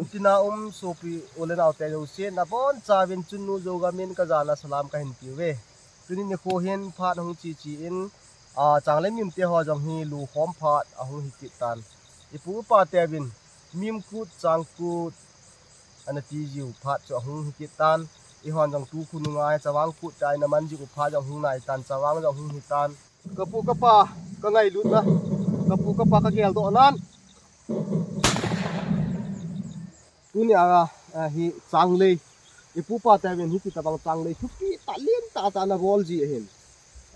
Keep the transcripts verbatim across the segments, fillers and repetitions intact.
Tina um sopi u le nao te jouse, nabonchauvin Chunnu Zogam in kajana salam kahin peuve. Tuni nikho hin phat hung cheche in, a, Changlei mite ho jong hi lukhom phat ahung hi kit tan. Ipu ipa teuvin mim kut, chang kut, ana ti jiu phat chu ahung hi kit tan. Eihon jong tu khonunga hi Chavang Kut tia ina man jiu phat jong hung nai tan, Chavang jong hung hi tan. Kapu kapa kangailutna, kapu kapa kageldoh nan. Tunia, a, hi Changlei, ipu ipa teuvin hiti tabang Changlei thupi tah lentah tah ana bol ji ahin.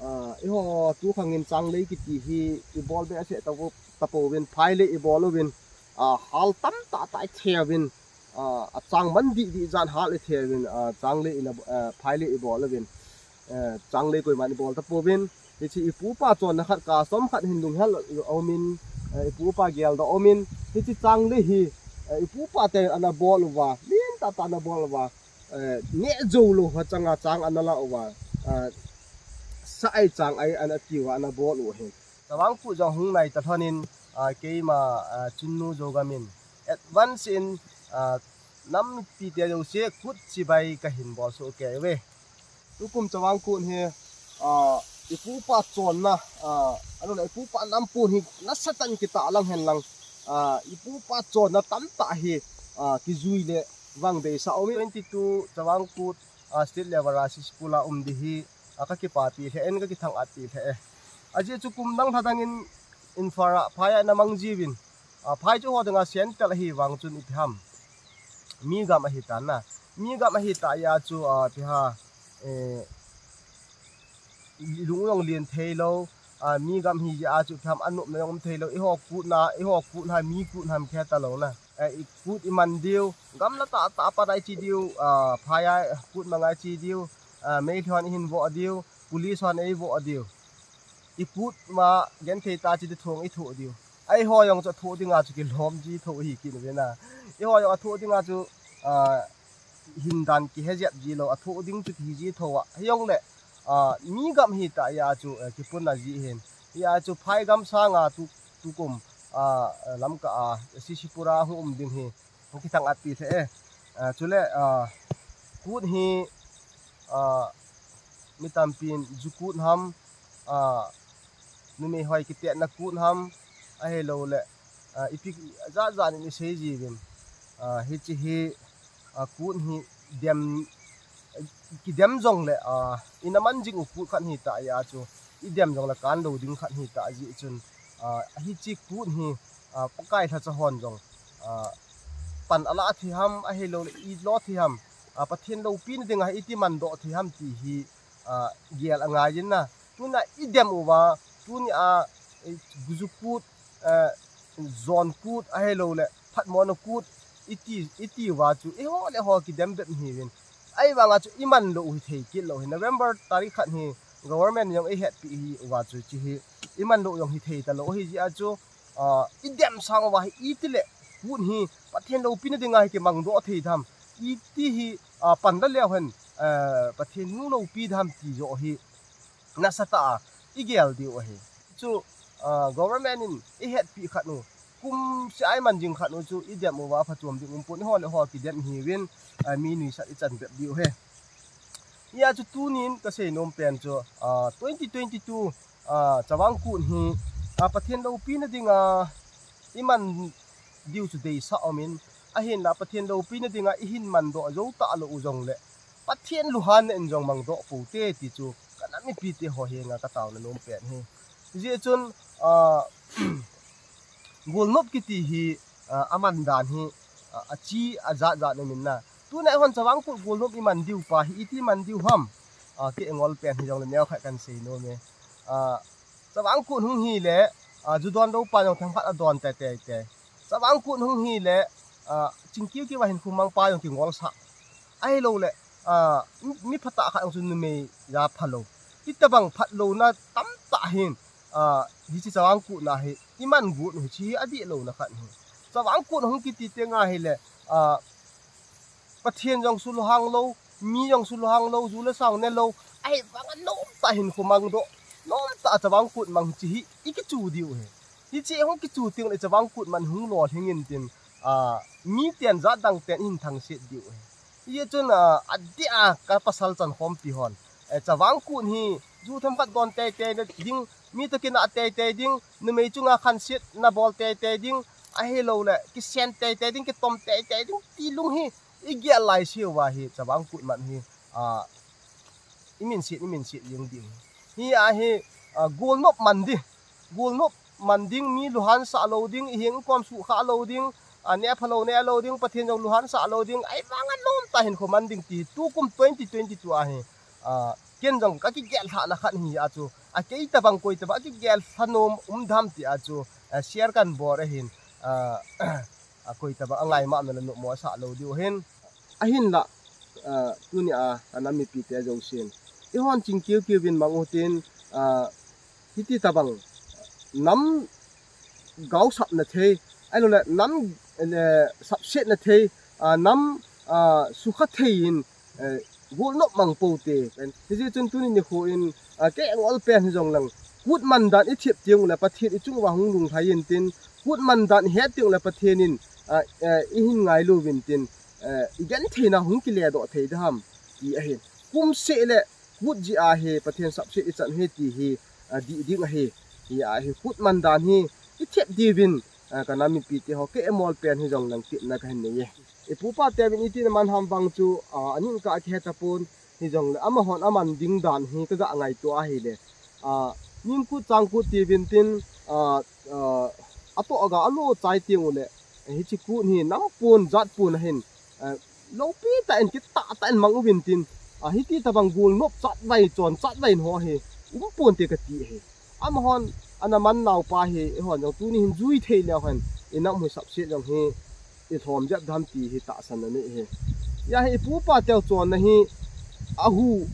A, eiho tukhang in Changlei kiti hi ibol behseh tapouvin, phailei ibol uvin, a, hal tamtah tah itheuvin, a, achang man didi jan hal itheuvin, a, Changlei ina, a, phailei ibol uvin, a, Changlei koiman ibol tapouvin. Hiche ipu ipa chonna khat, ka som khat hin lunghel aumin, a, ipu ipa geldoh aumin. Hiche Changlei hi, a, ipu ipa teuvin ana bol uva, lentah tah ana bol uva, a, neh jou lou ha changa chang ana la uva, a, sa ai chang ai ana tiu ana bol u ahin. Chavang Kut jong hung nai talhon in, a, keima, a, Chunnu Zogam in advance in, a, nam mipite jouse kut chibai kahin bol soh kei uve. Tukum Chavang Kut hi, a, ipu ipa chonna, a, ahilou le ipu ipa nampon hi nasatah in kitahlang hen lang, a, ipu ipa chonna tamtah hi, a, kijui le vangvei sa um e. Twenty-two Chavang Kut, a, state level a C C Pula um di hi, a, kakipapi lheh in, kakithang-atpi lheh e. Ajeh chu kum dang lha dang in Imphal a phai a ina mang jiuvin, a, phai chu eiho dinga central ahi vang chun ipi ham, mi gam ahi tan na. Mi gam ahi tah jeh a chu, a, ipi ham, eh, lung jong len thei lou, a, mi gam hi jeh a chu ipi ham anopna jong um thei lou, eiho kutna, eiho kut ham, mi kut ham khe talou na. Eh, ikut iman diu, gamla tah tah a pat a iche diu, a, phai a kut mang a iche diu, a, Meitei hon eihin voh diu, police hon eivoh diu. Ikut ma genthei tah a iche diu, thong ithoh diu. Eiho jong chu athoh dinga chu kilhom ji tho hi kit uve na. Eiho jong athoh dinga chu, a, hindan kihe jep ji lou, athoh ding chu kihi ji tho a. Hijongle, a, mi gam hi tah jeh a chu, eh, kipunna ji hin. Hijeh a chu phai gam sanga tu, tukum, a, Lamka a, C C Pura hung um ding hi hung kithang-atpi lheh e. A, chule, a, kut hi, a, mi tampin ju kut ham, a, numei hoi kitetna kut ham, ahilou le, a, ipi jat jat in isei jiuvin. A, hiche hi, a, kut hi dem, kidem jongle, a, ina man jing u kut khat hi tah jeh a chu, idem jongle kan lou ding khat hi tah jeh chun, a, hiche kut hi, a, Pakai lhacha hon jong, a, pan ala thei ham, ahilou le ilo thei ham, a, Pathen loupina dinga iti mandoh thei ham ti hi, a, gel angai in na. Tuna idem uva, tunia, eh, ju kut, eh, jon kut, ahilou le phatmona kut, iti, iti uva chu, eiho le eiho kidem bep ihiuvin. Ahivanga chu iman lou u hithei kit lou hi. November tarik khat hi government jong eihetpi hi uva chu hiche hi iman lou u jong hithei talou hi jeh a chu, a, idem sang uva hi iti le kut hi Pathen loupina dinga hi kimangdoh thei tham. Iti hi, a, pan la leu hen, a, Pathen hung loupi tham ti joh hi nasatah a igel diu ahi. Chu, a, government in eihetpi khat u, kum seh a iman jing khat u chu idem uva phachom ding umpon, eiho le eiho kidem ihiuvin, a, mi nuisat ichan bep diu ahi. Hijeh a chu tunin kasei nom pen chu, a, twenty twenty-two, a, Chavang Kut hi, a, Pathen loupina dinga iman diu chu deisah umin, ahinla Pathen loupina dinga ihin mandoh jou talou u jongle, Pathen lunghanna in jong mangdoh pou te ti chu ka nam mipite ho henga ka taona nom pen ahi. Hijeh chun, a, golnop kiti hi, a, aman dan hi, a, achi ajat jat umin na. Tuna eihon Chavang Kut golnop iman diu pa hi iti man diu ham, a, kei ngol pen hijongle neokhat kan sei nom e. A, Chavang Kut hung hile, a, ju don lou pa jong themkhat adon teitei. Chavang Kut hung hile, a, chingkiu kiu a hinkho mang pa jong kingol sah. Ahilou le, a, mi, mi phatah khat jong chu numei ja phalou. Hitabang phatlouna tamtah hin, a, hiche Chavang Kutna hi iman got u hiche hi adihlouna khat ahi. Chavang Kut hung kiti teng ahile, a, Pathen jong sulunghang lou, mi jong sulunghang lou, ju le sang ne lou, ahivanga nomtah hinkho mangdoh, nomtah Chavang Kut mang hiche hi ikichu diu ahi. Hiche hung kichu teng le Chavang Kut man hung lolhing intin, a, mi ten jat dang ten hin thangset diu ahi. Hijeh chun, a, adeh a ka pasal chankhompi hon, eh, Chavang Kut hi ju themkhat don teitei ding, mi toh kinah teitei ding, numei chunga khansetna bol teitei ding, ahilouleh kisen teitei ding, kitom teitei ding ti lung hi igel laiseuva hi Chavang Kut man hi, a, iminset, iminset jeng ding. Hia hi, a, golnop man ding. Golnop man ding, mi luhan sah lou ding, iheng ikom suhkhah lou ding, a, neh phalou neh lou ding, Pathen jong luhan sah lou ding, ahivanga nomtah hinkho man ding ti tukum twenty twenty-two a hi, a, ken jong kakigel lhahna khat hi a chu, a, kei tobang koi tobang a kigel lhanom um dem ti a chu, a, share kan bol ahin, a, a, koi tobang a ngaimana le nommo asah lou diu ahin. Ahinla, a, tunia ka nam mipite jousen, eihon chingkeukeuvin mang utin, a, hiti tobang nam gaosapna thei, ahilouleh nam, eh, sapsetna thei, a, nam, a, sukha thei in, eh, golnop mang pou te. Hijeh chun tuni nikho in, a, kei angol pen hijongleng, Kut man dan ithep teng uleh Pathen ichung uva hung lunglhai intin, Kut man dan ihet teng uleh Pathen in, a, eh, ihin ngailu vintin, eh, igentheina hung kiledoh thei dem ti ahi. Kumseh le Kut jeh a hi Pathen sapset ichan ahi ti hi, a, dih ding ahi. Hia hi Kut man dan hi ithep diuvin, a, ka nam mipite ho, kei amol pen hijongleng tepna kahin nei e. Ipu ipa teuvin iti naman ham vang chu, a, aning kah a kihe tapon, hijongle amahon aman ding dan hi kaga ngaito ahile, a, Nimkut Changkut tiuvin tin, a, a, atoh aga alo chai teng uleh, hiche Kut hi nam pon jat pon ahin, a, loupi tah in, kitah tah in mang uvin tin, a, hiti tobang golnop chatvai, chon chatvai in ho hi um ponte kati ahi. Amahon ana man naupa hi eihon jong tuni hin jui thei leu hen, inam hui sapset jong hi ilhom jep dem ti hi tahsanna nei ahi. Hia hi ipu ipa teu chonna hi, ahu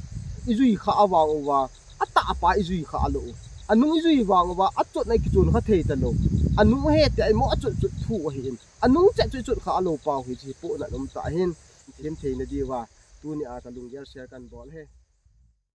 ijui khah a vang uva, atahpa ijui khah lou u, anung ijui vang uva, achotna ikichon kha thei talou, anung ahi tia imo achot chot thu ahin, anung chet chu ichot khah lou pau hi, hiche hi pohnat um tah ahin, themtheina diuva tunia ka lunggel share kan bol ahi.